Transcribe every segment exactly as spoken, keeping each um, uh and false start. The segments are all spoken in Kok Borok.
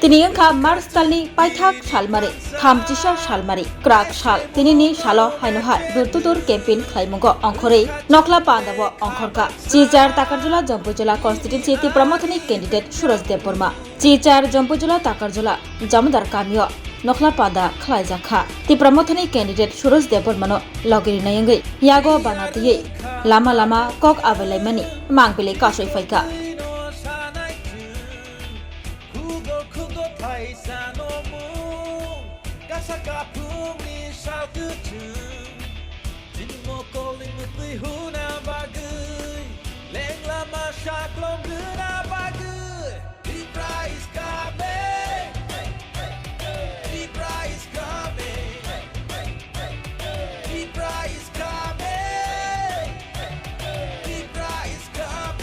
Tini wngkha March talni paithak salmari, thamchisa salmari, kwrak sal. Tinini salo haino hai door to door campaign khlaimungo ongkhorwi Nokhla Pandao ongkhorkha. Silchar Takarjala Jampui Jala constituency Tipra Mothani candidate Suraj Debbarma. Silchar Jampui Jala Takarjala Jamadar kamio Nokhla Panda khlaijakha. Tipra Mothani candidate Suraj Debbarmano logi rinai wngwi yago bana twiwi lama lama kok abailaimani mangpili kasui phaikha. Khugo khugo thaisa no mung, kasa kaphung ni sal kuchung. Chini mokol ni mutui huna bagwi, leng lama saklom rwna bagwi. Tipra is coming. Tipra is coming. Tipra is coming. Tipra is coming.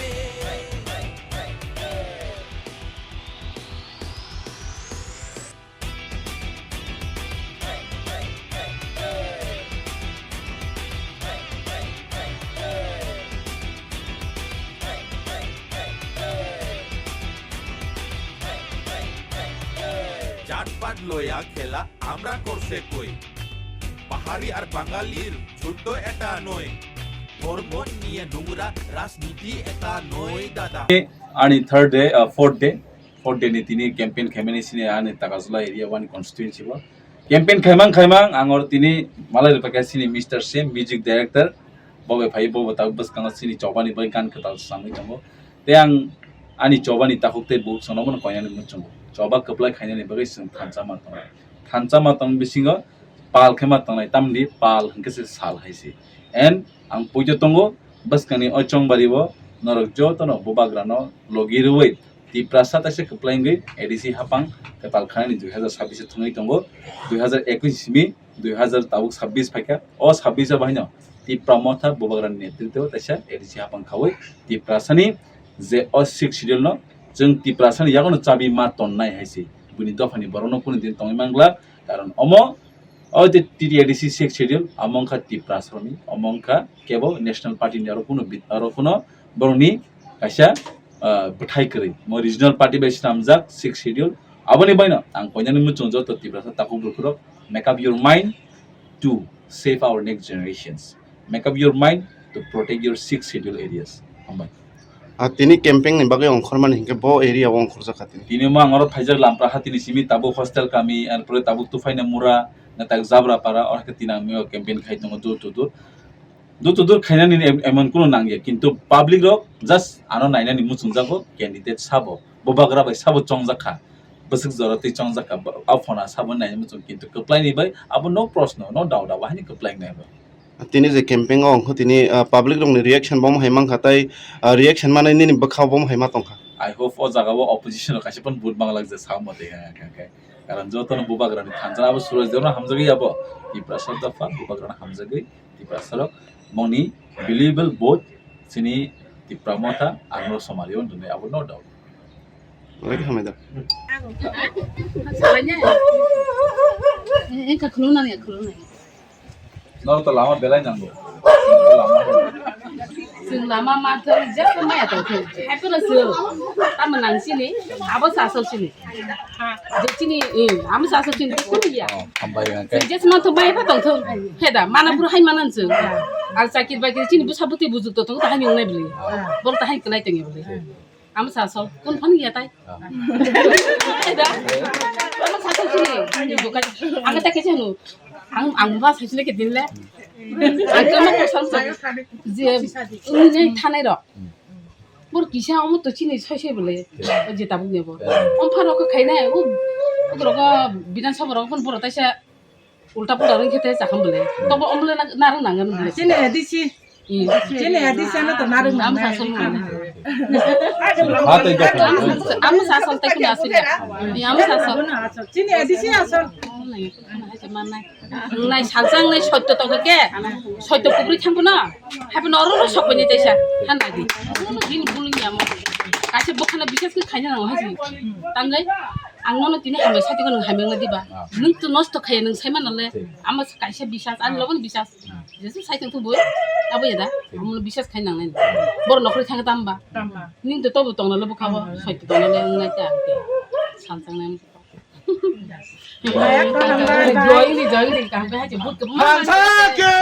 জাতপাত লয়া খেলা আমরা করছে কই? পাহাড়ি আর বাঙালির যুদ্ধ এটা নয়। ধর্ম নিয়ে নোংরা রাজনীতি এটা নয়, দাদা। Ani third day, uh, fourth day, fourth day ni tini campaign khaimani sini ani Takarjala area one constituency o. Campaign khaimang khaimang ang oro tini malai rwphaikha sini Mister Sim, music director, bo bai phai, bo bo tabuk bwskango sini chobani bai gan kwtal swngwi tongo. Tei ang ani chobani takhuk tei bukhuk songno bono koinani muchungo. Choba kwplai khainani bagwi chwng thansa ma tongo. Thansa ma tong bisingo pal khe ma tongnai, tamni pal hwnkhe se sal hai se. And ang poito tongo, bwskangni o chongbari o norok jotono bubagrano logi rwui Tiprasa taisa kwplai wngwi A D C hapang kwtal khanani dui hazar sabbish o thwngwi tongo, dui hazar ekush simi dui hazar tabuk sabbish phaikha. O sabbish o bahaino Tipra Motha bubagrani netritwo taisa A D C hapang khaui Tiprasani je o sixth schedule no chwng Tiprasani yagono chabi ma tonnai hai se. Buini dophani borokno kunu din tongwi mangla, karon omo o je T T A D C sixth schedule, amo wngkha Tiprasarokni, omo wngkha kebo National Party ni aro kunu bit-, aro kuno borokni kaisa, ah, bwthai kwrwi. Mo regional party bai swnamjak sixth schedule. Aboni baino ang koinani muchung joto Tiprasa takhuk bukhurok, make up your mind to save our next generations. Make up your mind to protect your sixth schedule areas. Hambai. Ah, tini camping ni bagwi ongkhormani hinkhe bo area o ongkhorjak kha tini. Tini mo ang oro phaijak Lampra hatini simi tabuk hostel kami, er pore tabuk Tufaina Mura, na tak Jabra Para, oro khe tini ang mio campaign khai tongo door to door. Door to door khainani em-, emon kuno nangya, kintu public rok just ano nainani muchungjago candidate sabo, bubagra bai sabo chongjak kha. Bwswk jora twi chongjak kha, bo-, o phone a sabo nai muchung, kintu kwplai ni bai abo no proshno, no doubt, abo haini kwplai nai bai. Tini je camping o wngkha tini, ah, public rok ni reaction bo hai mankha tei, ah, reaction manwi nini bwkha bo hai ma tongkha. I hope o jaga o opposition rok kaisa phano vote manglak je sa mate, ha, ha, ha, ha. Karon joto no bubagra ni thansa abo Suraj Debbarma hamjagwi abo, Tiprasa dopha bubagra no hamjagwi. Tiprasa rok moni believable vote chini Tipra Motha ang no somari o nunui abo no doubt. Wngkha hamai da. Engkha khulumnani, khulumnani. Norok to lama belai nango. Lama. Chwng lama manthok, jesa maya tongthok. Hai phano chwng. Tamo nang sini, abo sa asol sini. Je chini, eh, amo sa asol sini, kunu ya. Oh, hambai hwnkhe. Chwng jesa manthok maya pha tongthok. He da, mana phuru hai manan chwng. Ar chakir bakir chini bwsa bwtwi bujuk tongthok, ta hai nung nai bwlwi. Bol ta hai kwlai tongya bwlwi. Amo sa asol, kun phano ya tai. Ah. Amo sa asol sini, bukai. Ang ta khe chanu. Ang, ang ba sa sini ke din le. Ang kama ko sam sa. Je, ini thanai rok. Bor kisa omo to chini soi soi bole. O je tabuk nebo. Om pharo ko khainai, o, o rok Bidhan Sabha rok phon boro taisa ulta pulta rong khete chakam bole. Tobo omle na, narang nangan bole. Chini A D C. Chini A D C ano to narang nangan. Am sa sol. Amo sa sol tai kuna asli. Amo sa sol. Chini A D C asol. Nai salsang nai sotto tongkha ke, sotto kubri thangkuna, happy no oro sokpani taisa, han nadi. Bini buling ya mo. Kaisa bukhana bisas ke khaina nang haji. Tangai, ang nono tini hamai sati ko nang hamai nang diba. Nung tu nosto khaya nung sai manale, ama kaisa bisas, ang logon bisas. Jesu sai tong tu boy, abo ya da, ang bisas khai nang nai. Bor nokri thang tamba. Ning to tobo tongna le bukha bo, soi to tongna le ngai ta. Samsung nang. Join di, join di, kaham kaham jemput ke mana? Bangsa ke!